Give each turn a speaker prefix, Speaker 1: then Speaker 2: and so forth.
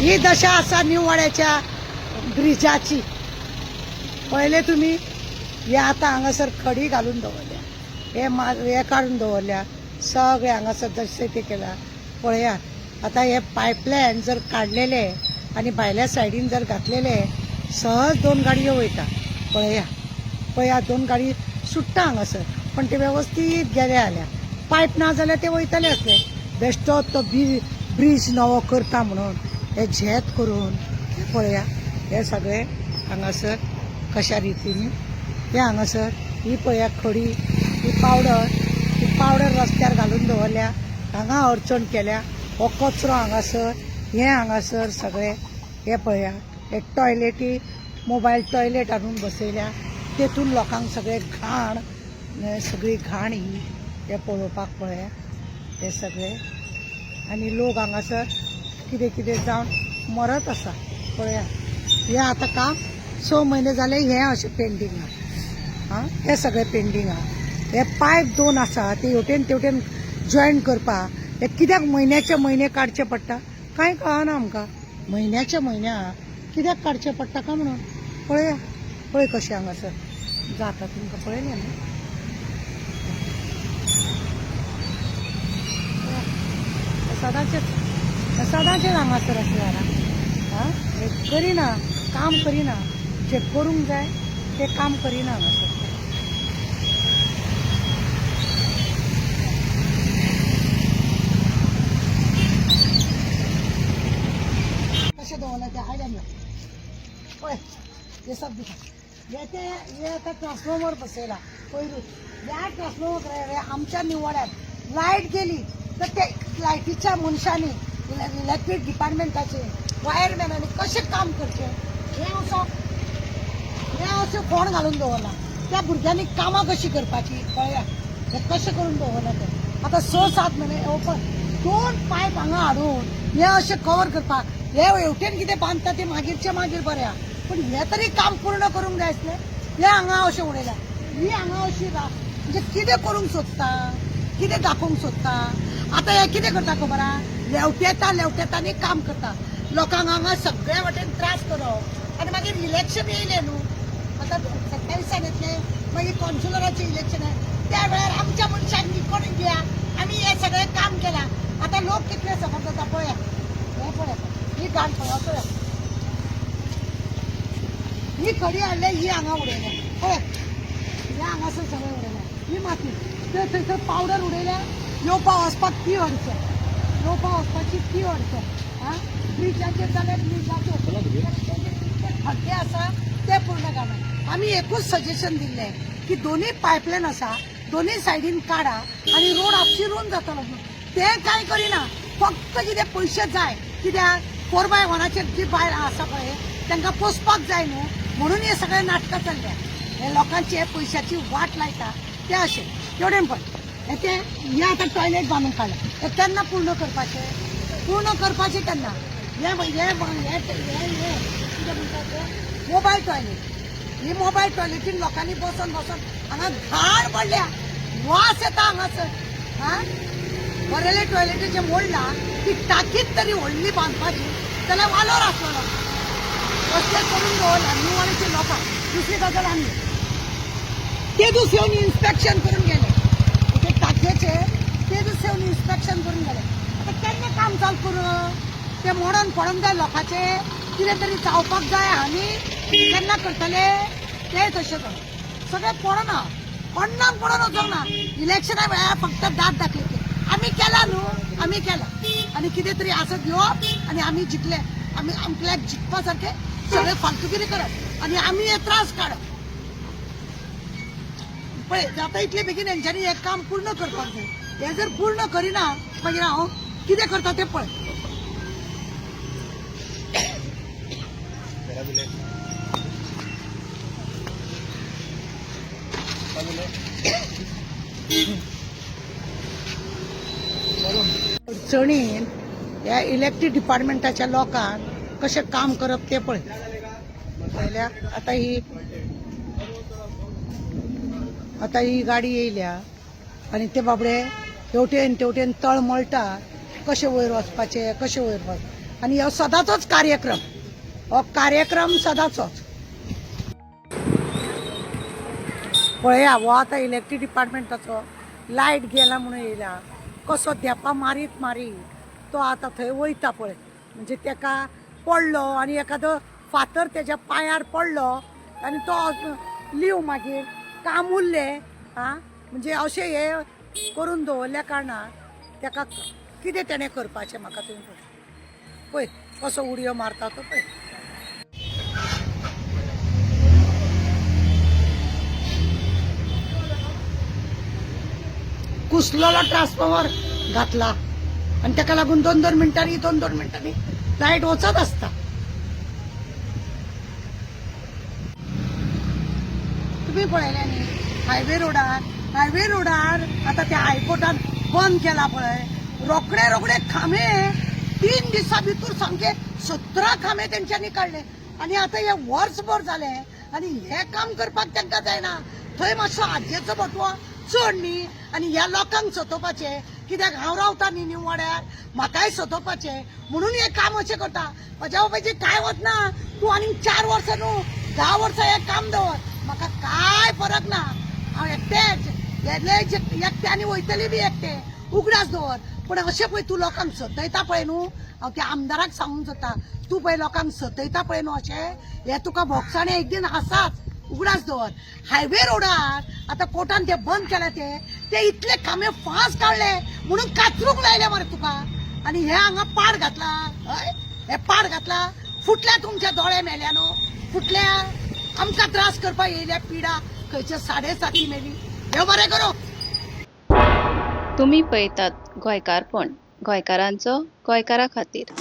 Speaker 1: ही दशा आसा निववाड्याच्या ब्रिजाची. पळयले तुमी? हे आतां हांगासर खडी घालून दवरल्या, हे हे काडून दवरल्या सगळे हांगासर जशें ते केला. पळयात आतां हे पायपलायन जर काडलेले आनी भायल्या सायडीन जर घातलेले, सहज दोन गाडयो वयता. पळया पळया, दोन गाडी सुट्टा हांगासर, पण ते वेवस्थीत गेले जाल्यार, पायप ना जाल्यार ते वयतले आसले. बेश्टो तो ब्रीज नवो करता म्हणून हे झेत करून. हे पळया, हे सगळे हांगासर कशा रितीन हे हांगासर. ही पळया खडी, ही पावडर, ही पावडर रस्त्यार घालून दवरल्या. हांगा अडचण केल्या. हो कचरो हांगासर, हे हांगासर सगळे. हे पळया, हे टॉयलेटी, मोबायल टॉयलेट हाडून बसयल्या. तेतून लोकांक सगळे घाण, सगळी घाण ही. हे पळोवपाक पळया हे सगळे. आनी लोक हांगासर कितें कितें जावन मरत आसा. पळया, हे आतां काम 6 म्हयने जाले हे अशें पेंडींग आहा. आं, हे सगळे पेंडींग आहा. हे पायप दोन आसा, ते हेवटेन तेवटेन जॉयन करपाक हे कित्याक म्हयन्याचे म्हयने काडचे पडटा, कांय कळना आमकां. म्हयन्याच्या म्हयन्या कित्याक काडचे पडटा काय म्हणून. पळया, पळय कशें हांगासर जाता. तुमकां पळयलें न्हू? हे सदांचेच, हे सदांचेच हांगासर अशें जालां. आं, हे करिना, काम करिना. जे करूंक जाय ते काम करिना हांगासर. कशें दवरलां तें आयदन. पळय, हे सब दिता. हे ते हे आतां ट्रान्सफॉर्मर बसयला पयरूच. ह्या ट्रान्सफॉर्मर आमच्या निवाड्यात लायट गेली तर ते लायटीच्या मनशांनी, इलेक्ट्रीक डिपार्टमेंटाचे वायरमॅनांनी कशें काम करचें? हें असो, हें अशें फोण घालून दवरला. त्या भुरग्यांनी कामां कशीं करपाची? पळया, हे कशें करून दवरलां तें. आतां 6-7 म्हयने ओपन दोन पायप हांगा हाडून हे अशें कवर करपाक. हे हेवटेन कितें बांदता ते मागीरचे मागीर बरें आहा, पूण हें तरी काम पूर्ण करूंक जाय आसलें. हें हांगा अशें उडयलां, ही हांगा अशी म्हणजे कितें करूंक सोदता, कितें दाखोवंक सोदता? आतां हे कितें करता खबर आहा? लेवटेता लेवटेता आनी काम करता. लोकांक हांगा सगळे वाटेन त्रास करप आनी मागीर इलेक्शन येयलें न्हू, आतां 27 येतलें, मागीर कॉन्सुलराचें इलेक्शन आहे. त्या वेळार आमच्या मनशांक विकोन दिया, आमी हें सगळें काम केलां. आतां लोक कितले सफर जाता पळया. हें पळया, ही घाण पळया. पळया, ही खडी हाडल्या, ही हांगा उडयल्या. पळय, हे हांगासर सगळें उडयल्या. ही माती ते थंयसर पावडर उडयल्या. येवपा वचपाक ती अडचण, येवपा वचपाची ती अडचण. आं, ब्रिजाचेर जाल्यार ब्रिजाचेर खड्डे आसा ते पूर्ण घालून. आमी एकूच सजेशन दिल्लें की दोनूय पायपलायन आसा, दोनूय सायडीन काडा आनी रोड आपशी रोवन जातलो म्हणून. ते कांय करिना. फक्त कितें पयशे जाय. कित्याक 4x1चेर जी बायल आसा पळय, तांकां पोसपाक जाय न्हू, म्हणून हे सगळे नाटकां चल्ल्या. हे लोकांचे पयशाची वाट लायता ते अशें. तेवटेन पळय, हे ते हे आतां टॉयलेट बांदून काडलें. हे केन्ना पूर्ण करपाचें? पूर्ण करपाचें केन्ना? हे हे हे हे हे कितें म्हणटा ते मोबायल टॉयलेट. ही मोबायल टॉयलेटीन लोकांनी बसून बसून हांगा घाण पडल्या, वास येता हांगासर. आं, बरेले टॉयलेटीचें मोडला, ती टाकीत तरी व्हडली बांदपाची जाल्यार वालोर आसलेलो. असलें करून दवरला निवाडीचे लोकांक. दुसरी गजाल, आमी ते दीस येवन इन्स्पेक्शन करून गेले. ते टाकयेचे ते दीस येवन इन्स्पेक्शन करून गेले. आतां केन्ना काम चालू करूं? ते मोडोन पडोंक जाय लोकांचे, कितें तरी जावपाक जाय. आनी केन्ना करतले ते? तशें करून सगळें पडना, कोणाक पडोन वचोंक ना. इलेक्शना वेळार फक्त दाद दाखयले, आमी केला न्हू, आमी केला, आनी कितें तरी आसत घेवप आनी आमी जिखले, आमी आपल्याक जिखपा सारखे सगळे फालतुगिरी करप आनी आमी हे त्रास काडप. पळय, जाता इतले बेगीन हेंच्यांनी हें काम पूर्ण करपाक जाय. हें जर पूर्ण करिना, मागीर हांव कितें करता तें पळय. अडचणीन ह्या इलेक्ट्रीक डिपार्टमेंटाच्या लोकांक कशें काम करप तें पळय. पळयल्या आतां ही, आतां ही गाडी येयल्या आनी ते बाबडे हेवटेन तेवटेन तळमळटा, कशें वयर वचपाचें, कशें वयर वच. आनी हो सदांचोच कार्यक्रम, हो कार्यक्रम सदांचोच. पळया हो आतां इलेक्ट्रीक डिपार्टमेंटाचो लायट गेला म्हणून येयला, कसो धेंपा मारीत मारीत तो आतां थंय वयता पळय. म्हणजे तेका पडलो आनी एखादो फातर तेज्या पांयार पडलो आनी तो लीव मागीर काम उरलें. आं, म्हणजे अशें हे करून दवरल्या कारणान तेका कितें तेणें करपाचें म्हाका तुमी पळय पळय कसो उडयो मारता तो पळय. कुसलेलो ट्रान्सफॉर्मर घातला आनी तेका लागून दोन दोन मिनटांनी दोन दोन मिनटांनी लायट वचत आसता. तुमी पळयलें न्ही हायवे रोडार, हायवे रोडार आतां त्या हायकोर्टान बंद केला पळय. रोखडे रोखडे खांबे 3 दिसां भितर सामके 17 खांबे तेंच्यांनी काडले आनी आतां हे वर्सभर जालें आनी हें काम करपाक तांकां जायना. थंय मातसो आजयेचो बटवो चड न्ही आनी ह्या लोकांक सतोवपाचें, कित्याक हांव रावता न्ही न्यू वाड्यार, म्हाकाय सतोवपाचें म्हणून हें काम अशें करता. म्हज्या बापायचें कांय वचना, तूं आनीक 4 वर्सां न्हू 10 वर्सां हें काम दवर, म्हाका कांय फरक ना. हांव एकटेंच एकटें आनी वयतली बी एकटें, उगडास दवर. पूण अशें पळय तूं लोकांक सतयता पळय न्हू, हांव त्या आमदाराक सांगूंक सोदता, तूं पळय लोकांक सतयता पळय न्हू अशें, हें तुका भोगसाणे एक दीन आसाच, उगडास दवर. हायवे रोडार आतां कोर्टान ते बंद केले ते इतले खांबे फास्ट काडले म्हणून कातरूंक लायले मरे तुका. आनी हे हांगा पाड घातला, हय हे पाड घातला, फुटल्या तुमचे दोळे मेल्या न्हू, फुटल्या. आमकां त्रास करपाक येयल्या पिडा खंयच्या 7.5 मेली. देव बरें करूं.
Speaker 2: तुमी पळयतात गोंयकारपण, गोंयकारांचो गोंयकारा खातीर.